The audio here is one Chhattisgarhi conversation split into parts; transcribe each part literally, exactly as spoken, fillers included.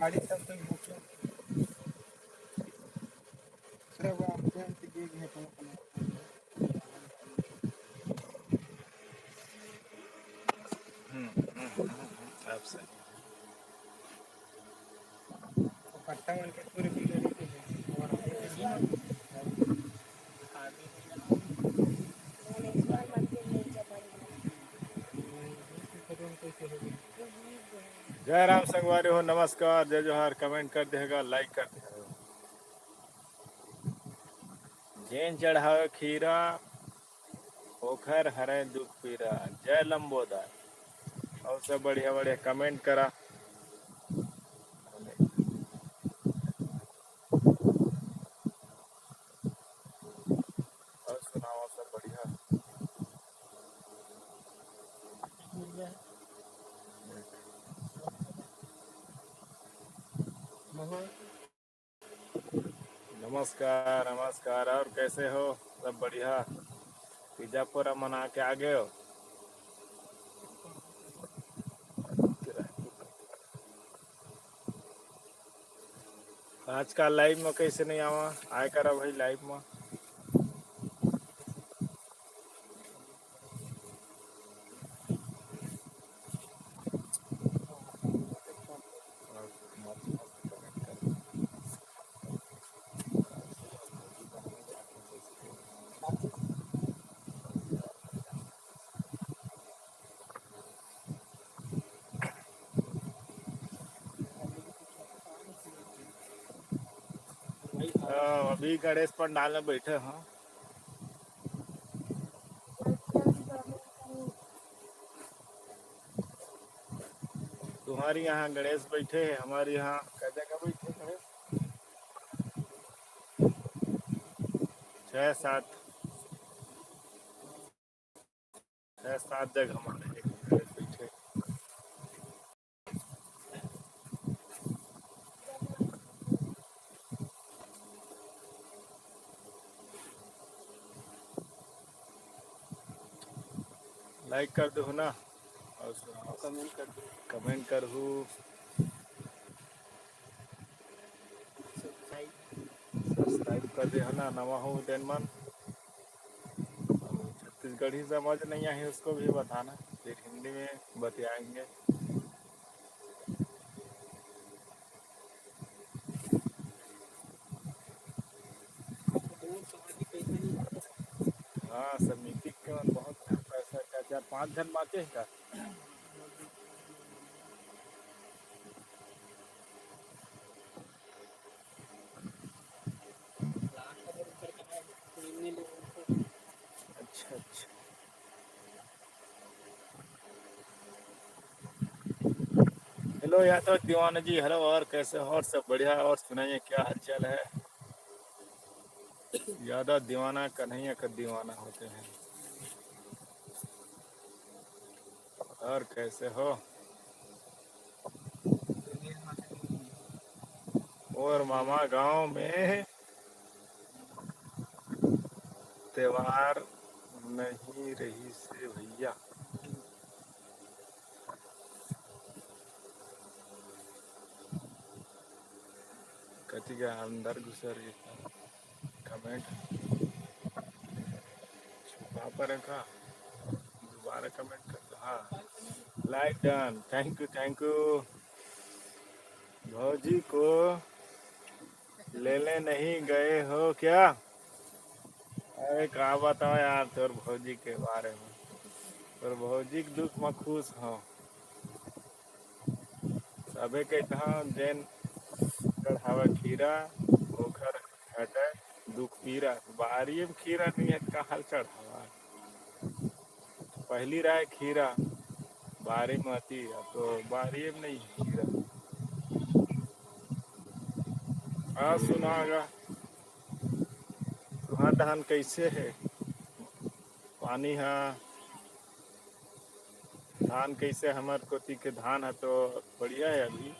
गाड़ी सब तो बुक है। सब आप तुरंत गिर गए तो अपने। हम्म, हम्म, हम्म, हम्म, आप सही। पत्ता मन के पूरे पीले रहते हैं। और जय राम संगवारी हो, नमस्कार, जय जोहार। कमेंट कर देगा, लाइक कर देगा। जेन चढ़ावे खीरा, ओखर हरय दुख पीरा। जय लंबोदर। और सब बढ़िया बढ़िया कमेंट करा। और सुनाओ, सब बढ़िया? नमस्कार, नमस्कार। और कैसे हो? सब बढ़िया? पिज्जा पूरा मना के आ गए हो? आजकल लाइव में कैसे नहीं आवा? आय करा भाई लाइव में। हाँ, अभी गणेश पंडाल में बैठे हैं। तुम्हारे यहाँ गणेश बैठे हैं, हमारे यहाँ कै जगह बैठे हैं गणेश? छः सात, छः सात जगह हमारे एक गणेश बैठे। लाइक कर दो ना, और कमेंट कर दो। कमेंट करहू, सब्सक्राइब कर दे हो ना, नवा हो तेन मन। छत्तीसगढ़ी समझ नहीं आई, उसको भी बताना, फिर हिंदी में बतियाएंगे। हाँ, समिति के मन बहुत पैसा, चार, चार, पाँच झन बाँचे हे का? अच्छा, अच्छा। हेलो यादव दीवाना जी, हेलो, और कैसे हो? और सब बढ़िया? और सुनाइए, क्या हालचाल है? यादव दीवाना कन्हैया का दीवाना होते हैं। और कैसे हो? और मामा गांव में त्योहार नहीं रहिसे भैया। कति के अंदर घुसर गे। कमेंट छुपा परे का? दोबारा कमेंट कर दो। हाँ, लाइक done. Thank you, thank you। भौजी को लेने नहीं गए हो क्या? अरे का बताओ यार तोर भौजी के बारे में, तोर भौजी के दुख में खुश हो। सबे कहिथन जेन चढ़ावे खीरा, ओखर हटे दुख पीरा। बारी में खीरा नहीं है, कहाँ चढ़ावा? पहली राय खीरा, बारी में आती, अब तो बारी में नहीं खीरा। आ सुनागा, तुहार धान कैसे है? पानी हा, धान कैसे? हमर कोती के धान ह तो बढ़िया है, अभी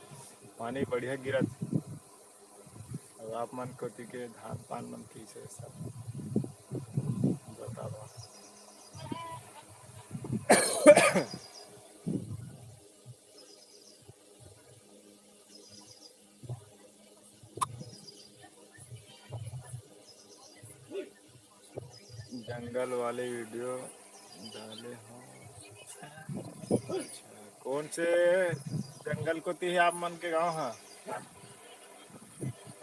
पानी बढ़िया गिरत है। अब आप मन कोती के धान पान मन कैसे है, सब बतावा। जंगल वाले वीडियो डाले हो। अच्छा, कौन से जंगल कोती हे आप मन के गांव ह?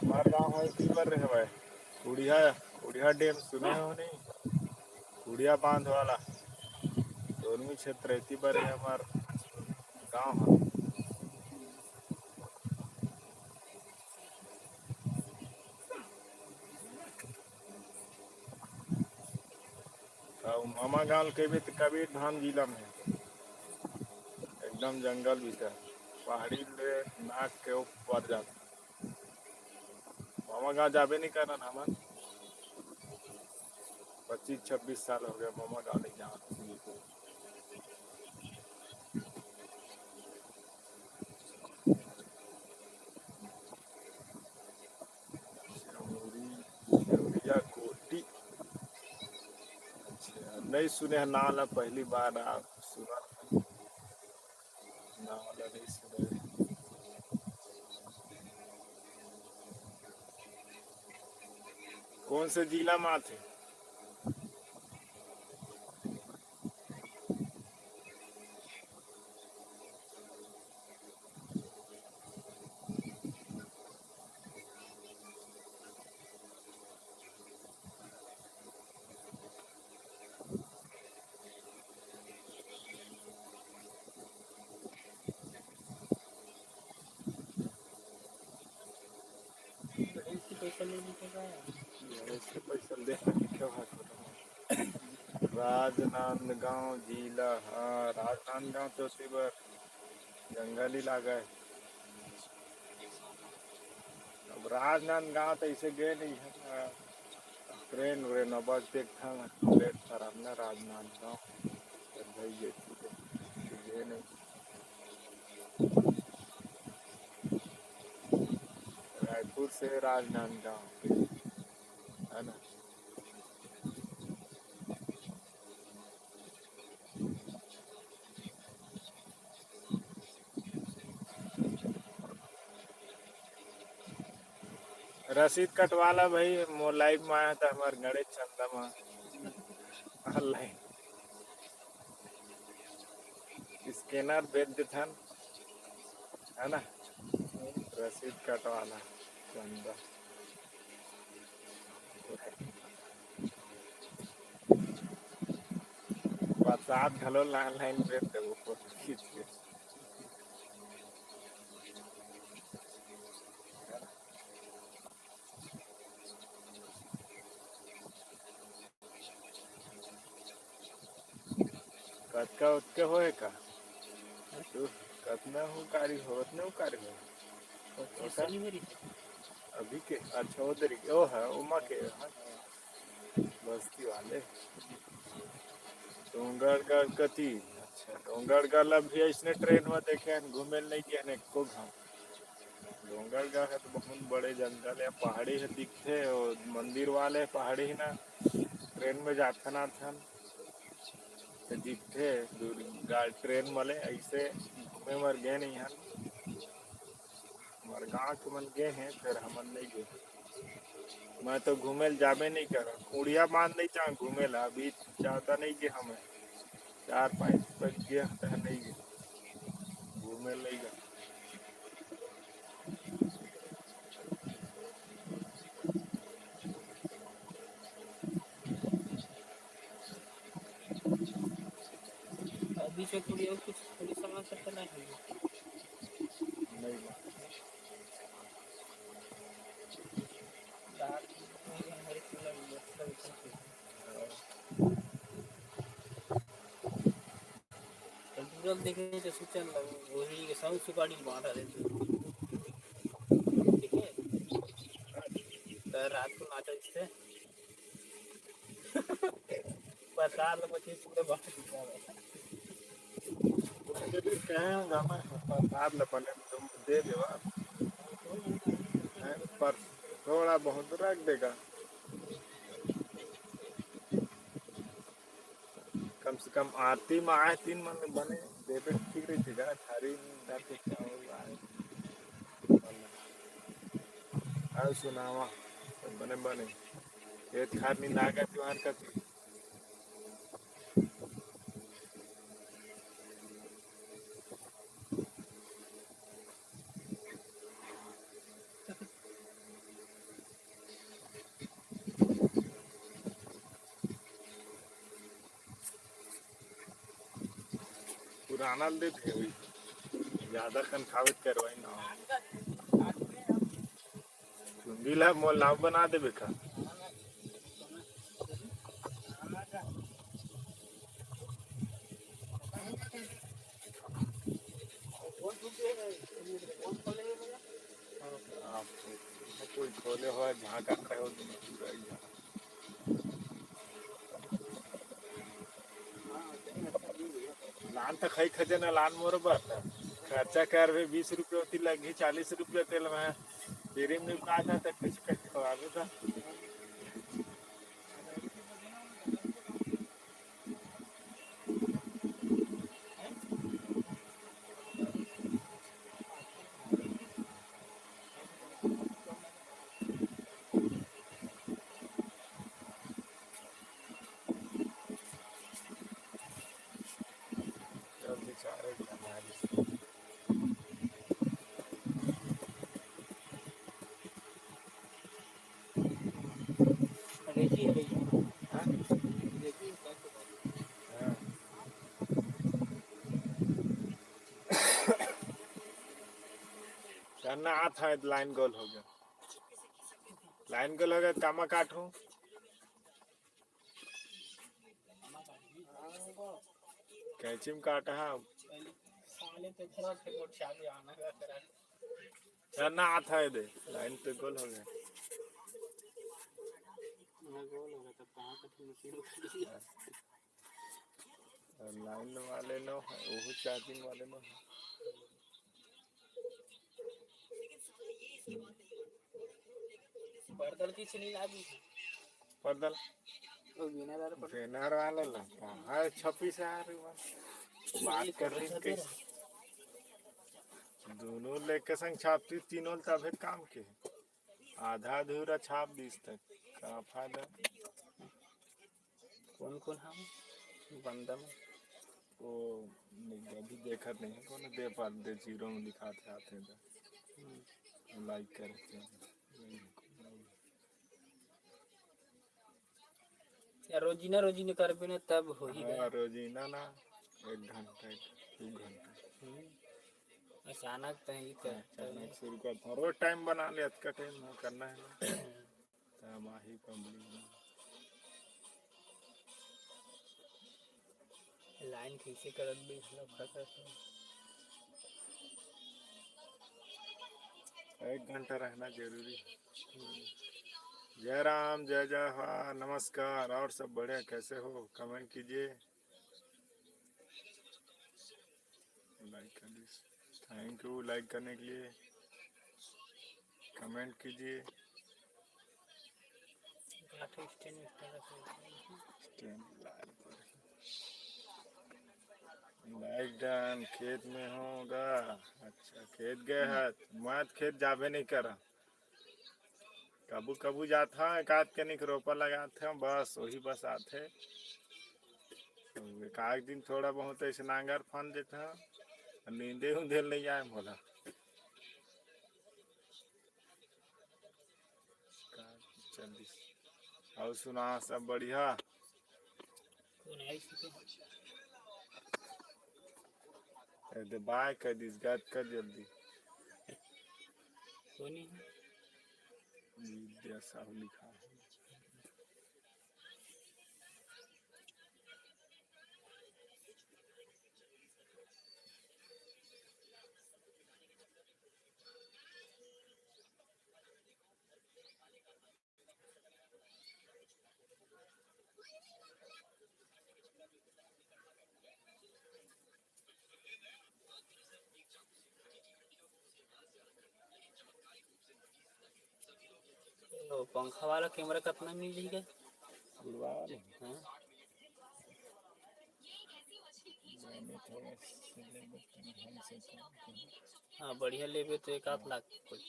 हमार गांव ह इसी बर हवय, कुड़िया, कुड़िया डैम सुने हो नहीं? कुड़िया बांध वाला, दोनवी क्षेत्र इसी बर हे हमार गांव ह। अउ मामा गांव कहिबे त कबीरधाम जिला में हे, एकदम जंगल भीतर, पहाड़ी ले नाक के ऊपर जाथे। मामा गांव जाबे नहीं करन हमन, पच्चीस छब्बीस साल हो गए मामा गांव नहीं जावत। सेवरी, सेवरिया कोटी। अच्छा, नहीं सुने हे नाम ला, पहली बार आप सुना, नाम ला नहीं सुने। कौन से जिला में आथे? इसके पैसा ले लीजिएगा। इसके पैसा ले क्या बात हो रहा है? राजनांदगांव जिला, हाँ, राजनांदगांव तो उसी बर जंगल ही लागा है। अब राजनांदगांव तो ऐसे गए नहीं है, हाँ, ट्रेन व्रेन अब देखा ना, प्लेटफार्म ना राजनांदगांव, तो भाई ये चीज़ है, ये नहीं। रायपुर से राजनांदगांव, है ना? रसीद कटवाला भाई, मोर लाइव में आया था हमार गणेश चंदा में ऑनलाइन स्कैनर भेज देथन, है ना? रसीद कटवाला चंदा। प्रसाद घलो लाइन लाइन भेज देबो, फोटो खींच के। कतका ओतके होए का? तू कतना हो कारी हो, ओतने हो कारी हो। ओतने ओतने शनिवारी। अभी के, अच्छा, उधर के, ओ है, उमा के, हाँ। बस्ती वाले। डोंगरगढ़ कती, अच्छा, डोंगरगढ़ ला भी ऐसने ट्रेन में देखे हैं, घूमे नहीं गए हैं एको घाम। डोंगरगढ़ है तो बहुत बड़े जंगल है, पहाड़ी है दिखते, और मंदिर वाले पहाड़ी है ना, ट्रेन में जाथन आथन। तो दिखथे दूर गाड़ी ट्रेन मले, ऐसे घूमे मर गए नहीं हन। हमारे गाँव के मन गए हैं, फिर हमन नहीं गए। मैं तो घूमे ल जाबे नहीं करा, कुड़िया बांध नहीं चाह घूमे ला, अभी ज्यादा नहीं गए हमें, चार पाँच बज गए हैं, नहीं गए घूमे नहीं गए। अभी से थोड़ी और कुछ थोड़ी समस्या तो नहीं होगी। नहीं। रात में हमारे पूरा व्यवस्था भी ठीक है। तो दूरक देखे तो सूचन लगे, वही के साउंड सुपारी बांधा रहते। ठीक है? तो रात को नाचा जिससे प्रसाद ला बचे पूरे बाहर निकाल। कहेंगा मैं प्रसाद ला बने तुम दे देवा। हैं, पर थोड़ा बहुत रख देगा। कम से कम आरती में आए तीन मन बने देवे ठीक रही थी, थारी डाल के चावल आए। आओ सुनावा, बने बने। खेत खार निंदा के त्योहार का थी। आनल देत हे वही। ज्यादा कन खावे त करवाई ना। चुंदी ला मोर लाभ बना देबे का? आप कोई खोले हो, झांका रहे हो, तो पूरा ही झांका। लान त खाई खजे ना, लान मोर बर। खर्चा करबे, बीस रुपया होती लगही, चालीस रुपया तेल में। फ्री में का था, त कुछ कर खवाबे त। चना आत है, लाइन गोल हो गया। लाइन गोल हो गया, कामा काटूं। कैंची में काटा है। चना आत है दे, लाइन पे गोल हो गया। और लाइन वाले नो है, वो चार्जिंग वाले नो है। पर्दल किसी नहीं लागी। पर्दल। वो विनर वाला पर्दल। विनर वाला ला। कहाँ छपी से आ रही बात? बात कर रही छपी कैसे? दोनों लेके संग छापती तीनों तबे काम के। आधा अधूरा छाप दीस तक। का फायदा? कौन कौन हम? बंदा में। वो नहीं, अभी देखत नहीं है, कौन दे पार दे, जीरो में दिखाते आते हैं तो। हम्म। लाइक करते हैं। या रोजीना, रोजीना करबे ना, तब होही हाँ, गा। रोजीना ना, एक घंटा, एक, दो घंटा। हम्म। अचानक तहीं हाँ, कर, अचानक शुरू कर, रोज टाइम बना ले, अतका टाइम करना है ना। तब आही पब्लिक। लाइन कैसे करत भी हम लोग खतर से। एक घंटा रहना जरूरी है। जय राम, जय जय हा, नमस्कार। और सब बढ़िया, कैसे हो? कमेंट कीजिए। लाइक कर दीजिए। थैंक यू लाइक करने के लिए। कमेंट कीजिए। स्टैंड लाइक डन, खेत में होगा। अच्छा, खेत गए है, मैं तो खेत जाबे नहीं करा। कभू कभू जात हूँ, एक आध कनिक रोपा लगात हूँ, बस वही बस आथे। तो एक आध दिन थोड़ा बहुत ऐसे नांगर फन देता हूँ, नींदे उंदे नहीं आए मोला। का चलिस? और सुना, सब बढ़िया? कौन है इसको? ए, दे बाय कर दिस, गत कर जल्दी। कौन है? विद्या साहू लिखा है। तो पंखा वाला कैमरा कितना मिल जाएगा? उड़वा ले। हाँ। मैंने थोड़ा सा लेबर कम ढंग से काम किया। हाँ, बढ़िया लेबे तो एक आध लाख कुछ।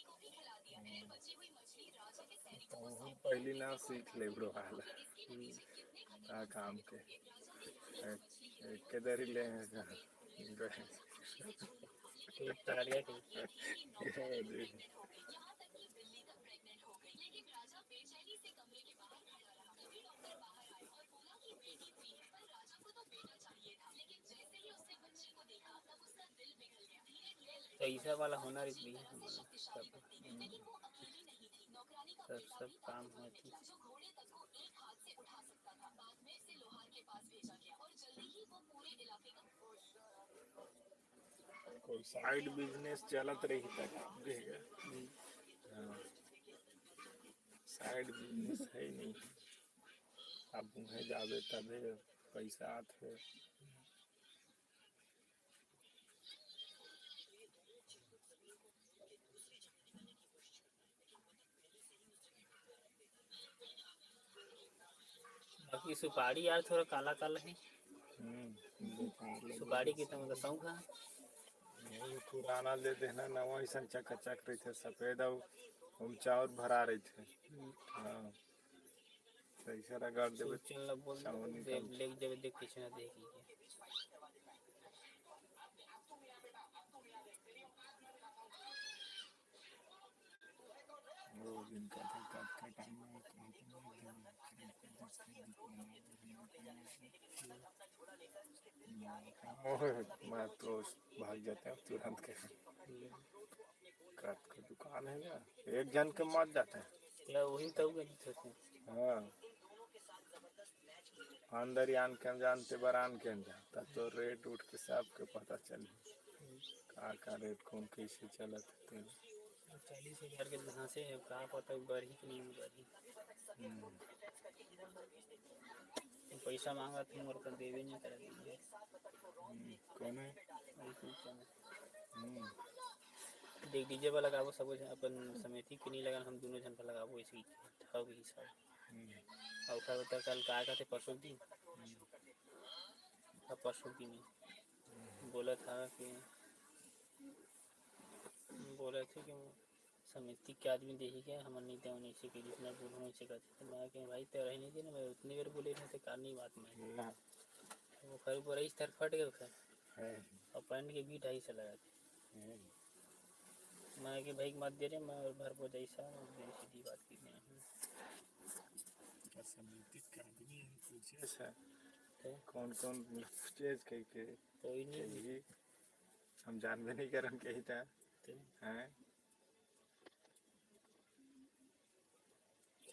तो वो पहली ना सीख ले ब्रो वाला। हम्म। का काम के। एक, एक के दरी ले हैं का। ठीक, बढ़िया, ठीक। ये देख। पैसा वाला होना रहिस भैया, सब, सब, सब काम होती। कोई side business चलत रही त काम देगा। हाँ, side business है नहीं, अब उहें जाबे तबे पैसा आथे। बाकी सुपारी यार थोड़ा काला काला है। हम्म, बेकार लगे। सुपारी के तो मतलब शौक है। नहीं, पुराना ले देना, नवा ऐसन चकाचक रहिथे, सफेद अउ ओम चाउर भरा रहिथे। हम्म। हाँ, तो ऐसा रगड़ देबे, सुरचन ला बोल दे, सावन देख, निकल। लेके जाबे, देख, किसी ना देखी के। वो दिन का था, कब का time है, कौन सा दिन है, ओह, मैं तो भाग जाते हैं तुरंत के। कब का दुकान है ना, एक जन के मर जाते हैं। या वही तो गलत होते हैं। हाँ। अंदर ही आन के अनजान, ते बर आन के अनजान, तब तो rate उठ के सबके पता चली, का का rate, कौन कैसे चलत हे तेला। चालीस हजार के घासे है, का पता बढ़ही कि नहीं बढ़ही। हम्म। पैसा मांगत हे, मोर कर देबे नहीं करत हे। हम्म, कौन है? वही कुछ है। हम्म। देख, DJ वाला लगाबो, सब झन अपन समिति के नहीं लगन, हम दोनों झन पर लगाबो, ऐसे ही ठग ही सब। हम्म। अउ ओकर बाद कल का कहते, परसों दिन, हम्म। अब परसों दिन बोलत हा कि, बोलत हे कि समिति के आदमी देही के, हमन नहीं देवन, ऐसे कही, जितना बोलहूँ ऐसे कहते। तो मैं कहे, "भाई, तेरा ही नहीं देना, मैं उतनी बेर बोले रहे थे, काल नहीं बात में।" ना। वो खर ऊपर इस तरफ फट गए खर। है। और पैंट के बीट आई से लगा के। है। मैं कि भाई मत दे रे, मैं और भर को जैसा, मैं सीधी बात की नहीं। समिति के आदमी हम पूछे से, तो? कौन कौन पूछे से कह के? कोई नहीं। कही, हम जानबे नहीं करन कही था। तो? हैं?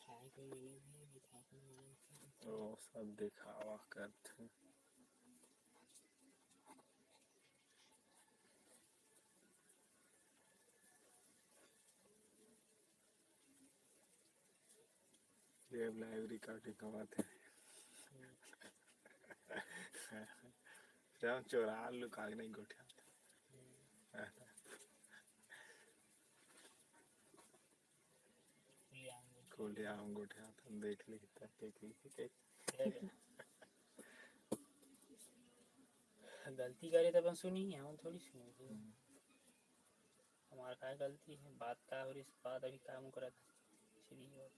खाए के मिले भी, खाए के मिले भी। ओ, सब दिखावा करथे। ये अब live recording होवत हे। राम चोरा लुका के नहीं गोठिया। खुलेआम गोठिया, हम देख ली, तब देख ली, ठीक है। गलती करे त अपन सुनी, हम थोड़ी सुनी। हम्म। हमार का गलती है, बात का हो रही, बात अभी काम करत, सीधी बात।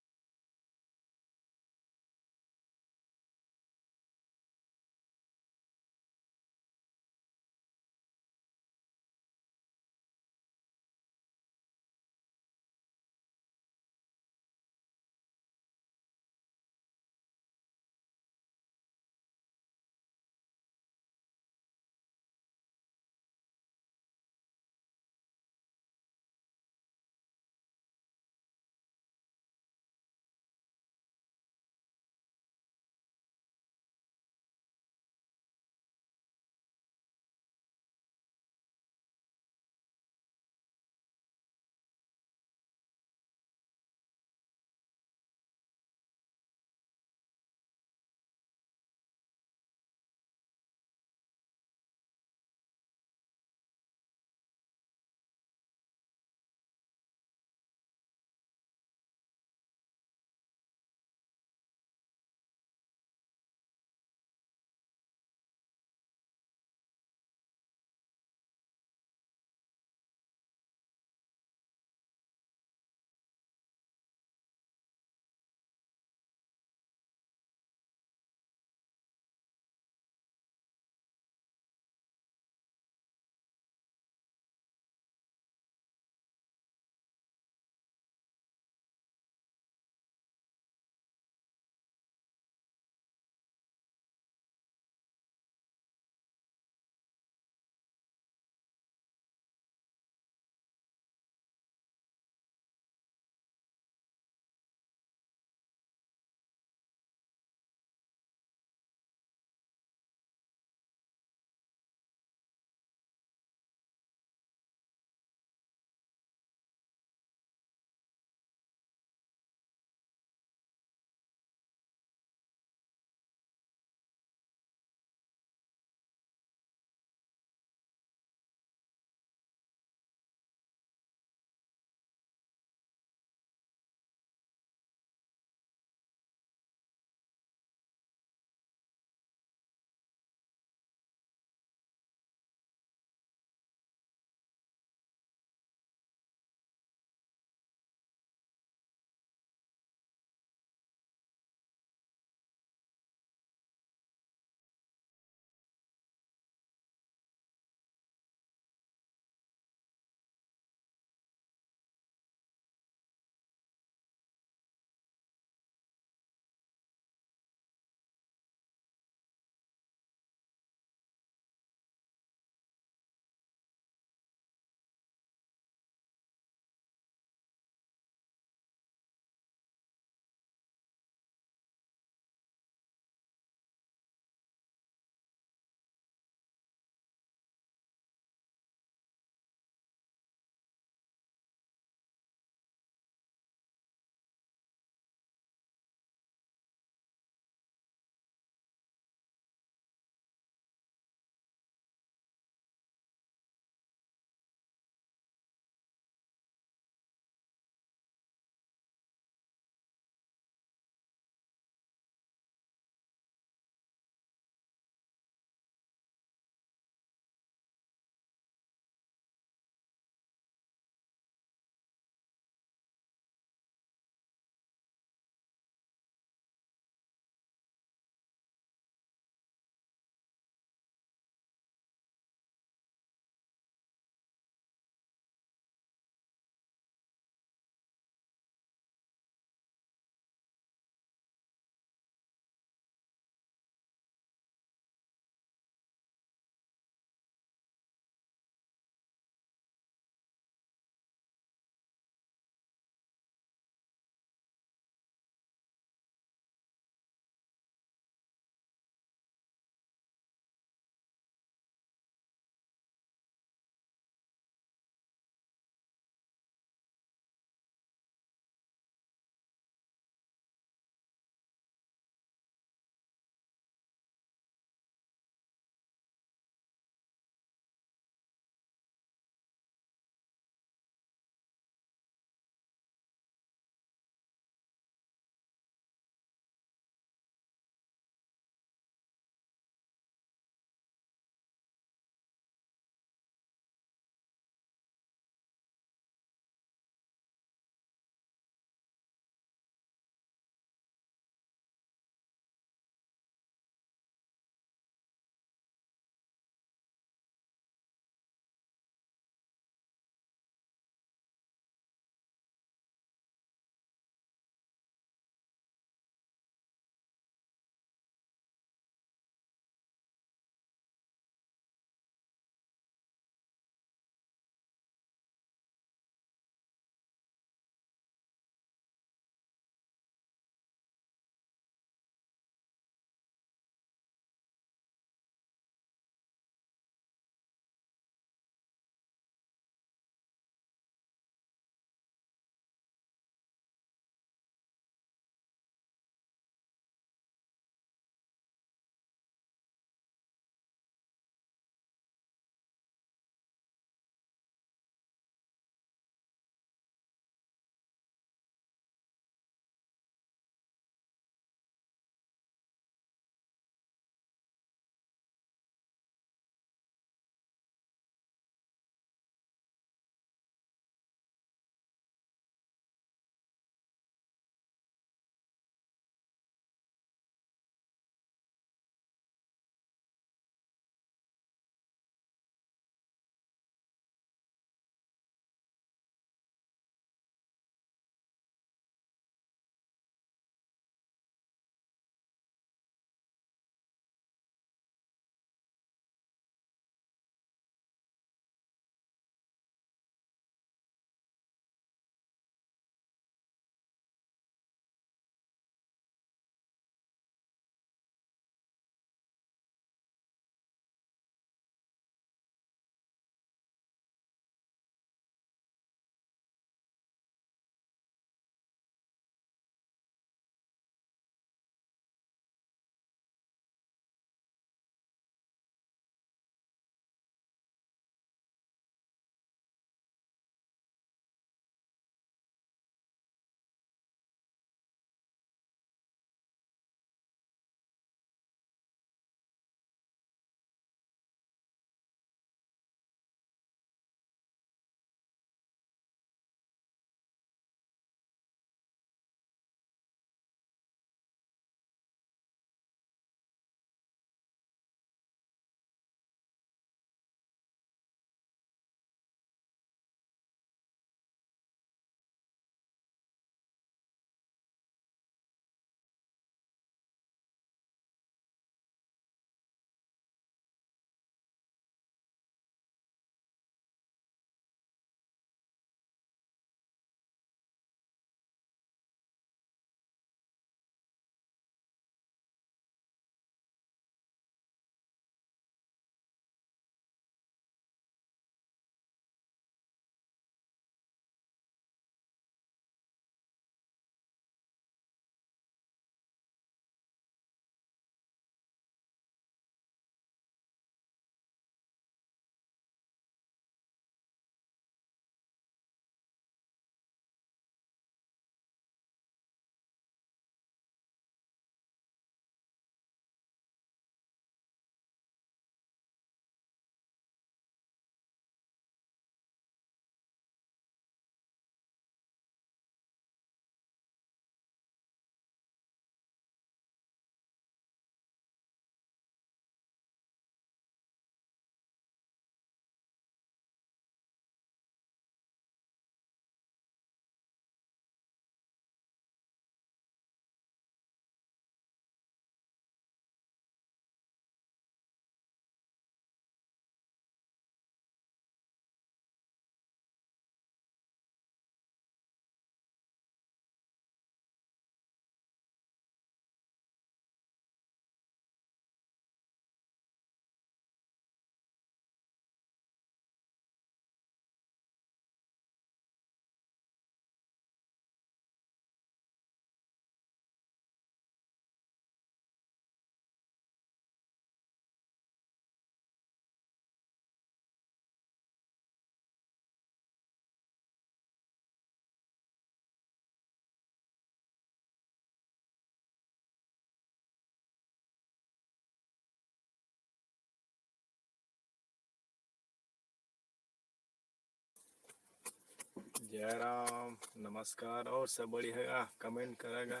जय राम, नमस्कार। और सब बढ़िया गा? Comment करा गा।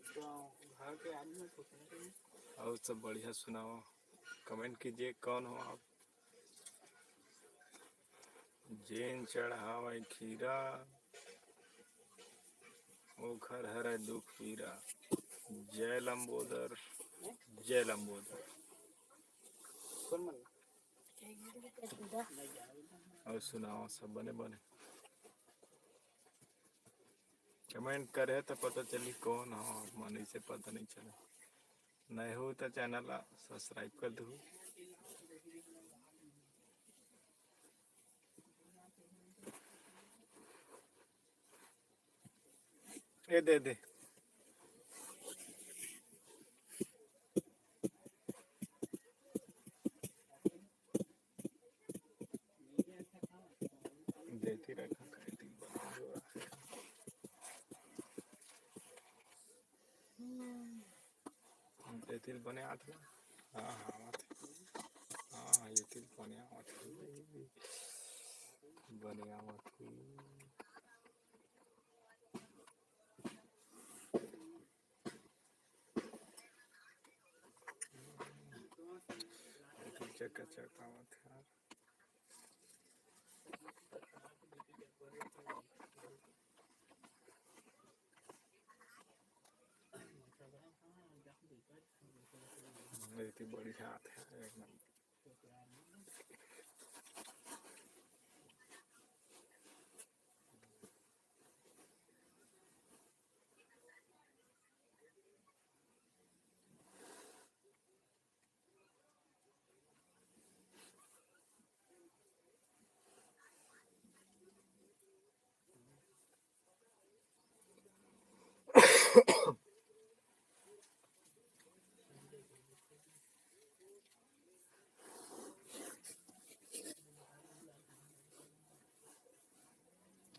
तो घर के आदमी कुछ नहीं। और सब बढ़िया सुनाओ, comment कीजिए, कौन हो आप? जेन चढ़ावय खीरा, ओखर हरय दुख पीरा। जय लंबोदर, जय लंबोदर। कौन मन? और सुनाओ, सब बने बने? Comment करे त पता चली कौन हो आप मन, इसे पता नहीं चले। नए हो त channel ला subscribe कर दू। ए दे दे। देती रखा, खाई थी, बना जो रहा है। एती ले बने आत हे। हाँ, हाँ, आवत हे। हाँ, हाँ, एती ले बने आवत हे। बने आवत हे। एती ले चकाचक आवत हे यार। एती बढ़िया आथे, एक नंबर।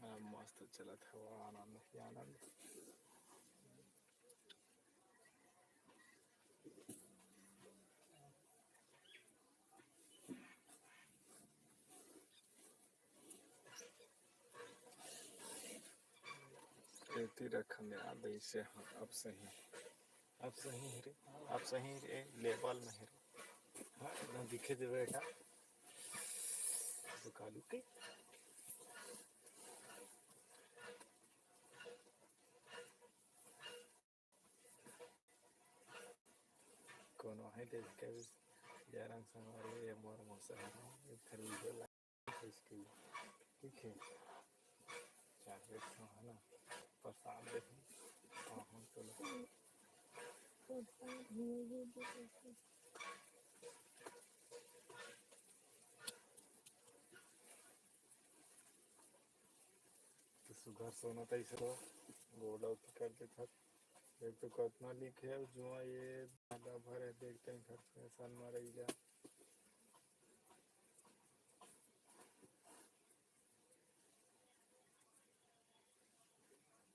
हाँ, मस्त चलत हवा, आनंद ही आनंद। एती रखन यार, ऐसे हाँ, अब सही, अब सही हे रे, अब सही रे, level में हे रे। हाँ, एकदम दिखे देवे बेटा। तो कालू के कोनो हे देख के जयराम संगवारी, ये मोर मौसा हे, ये फिर video ला इसके, ठीक है, चार एक ठो है ना, प्रसाद दे। हाँ, हाँ, चलो। तो सुघर सोना तैसे तो गोड़ उठी कर देथस। एक तो कतना लिखे हे, जुआ ये आधा भर हे, देखते हैं घर में सन मरई जा।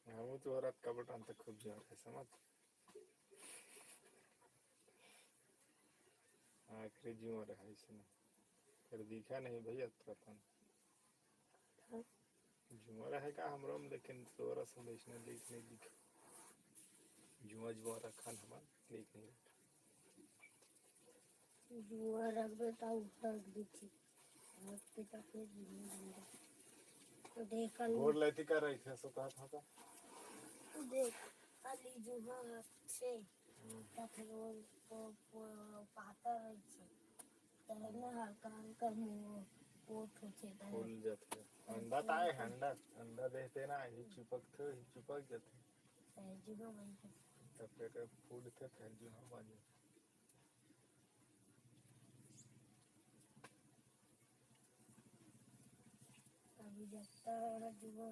हमू तो रात का बटन तक खूब जोर है, समझ। आखिरी जुआ रहा इसने। फिर दिखा नहीं भैया तुरंत। जुआ रहे का हमरो में, लेकिन तोरा से वैसने दिख नहीं दिख। जुआ, जुआ रखन हमन, दिख नहीं रखा। जुआ रखबे त उठक दिखी। रखबे त फिर जुआ रखबे। तो देख कल गोड़ लेती कर रही थी, सो कहा था का? देख, कल जुआ से हम्म। त फिर वो, वो, वो पाता रही थी। तब ना हल्का हल्का मुंह पोत होथे, तब फूल जाथे। अंडा त आए, अंडा, अंडा देहते ना, ही चिपक थे, ही चिपक जाथे। तब जुआ बन जाथे। तब फिर फूल थे, फिर जुआ बन जाथे। अभी जब तक जुआ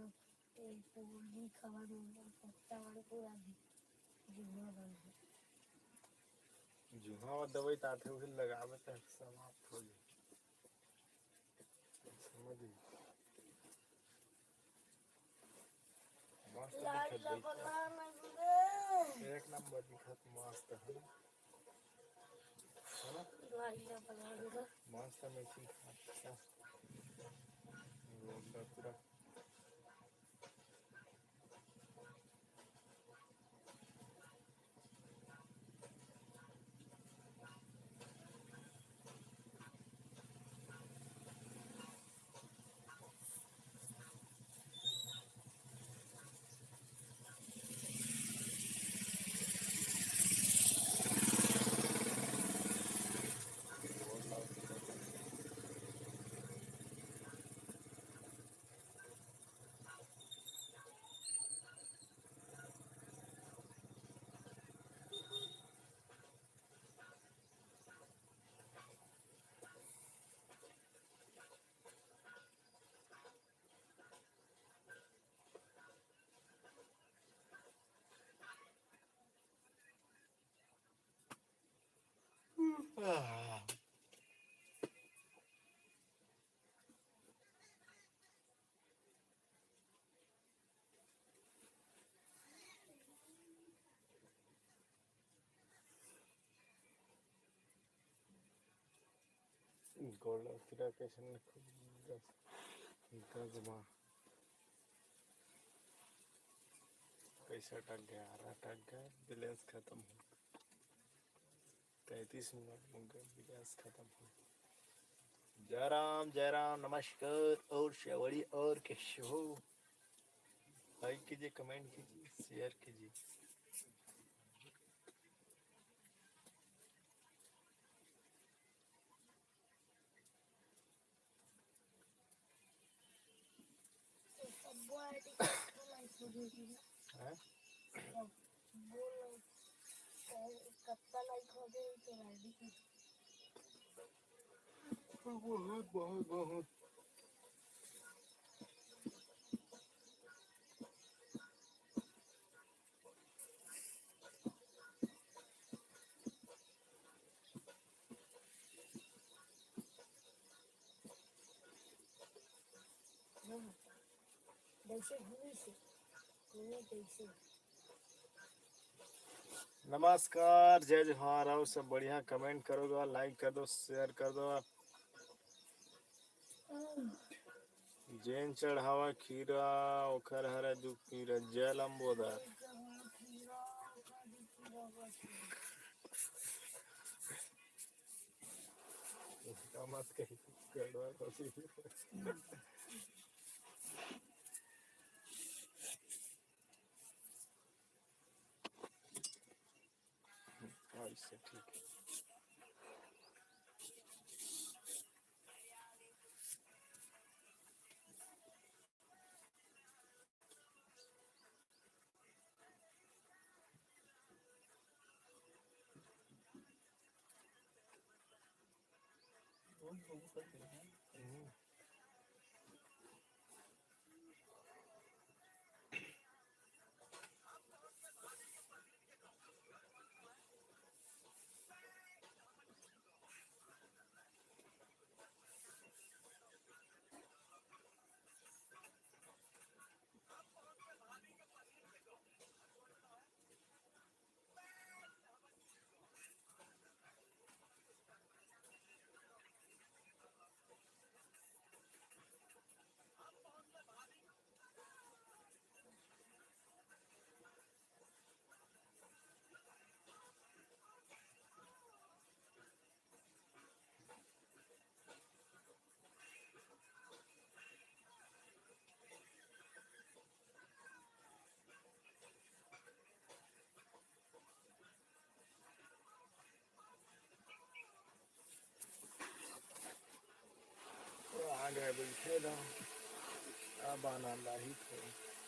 ए, पूरी खबर में पत्ता वाले पूरा भी जुआ बन है। जुआ दवाई त आथे, उही लगावे त समाप्त हो जाए। समझ गई? मस्त लाल दिखत लगा भाई। लाल में गुरे। एक नंबर दिखत, मस्त है ना? है ना? लाल लगा लाल। मस्त matching खात है। पूरा। गोल्ड कीरा कैसे न खूब गजमा। पैसा टक गया, आरा टक गया, बैलेंस खत्म हो। तैंतीस मिनट में गया, बैलेंस खत्म हो। जय राम, जय राम, नमस्कार और शेवड़ी और कैसे हो? लाइक कीजिए, कमेंट कीजिए, शेयर कीजिए। बहुत, बहुत, बहुत। नमस्कार, जय जोहार, और सब बढ़िया। कमेंट करो गा, लाइक कर दो, शेयर कर दो। जेन चढ़ावा खीरा, ओखर हरे दू पीरा, जय लंबोदर। मत कही, गड़बड़ होती। हाँ, इससे ठीक है। आ गए, बैठे रहो, अब आनंद आही थोड़ा।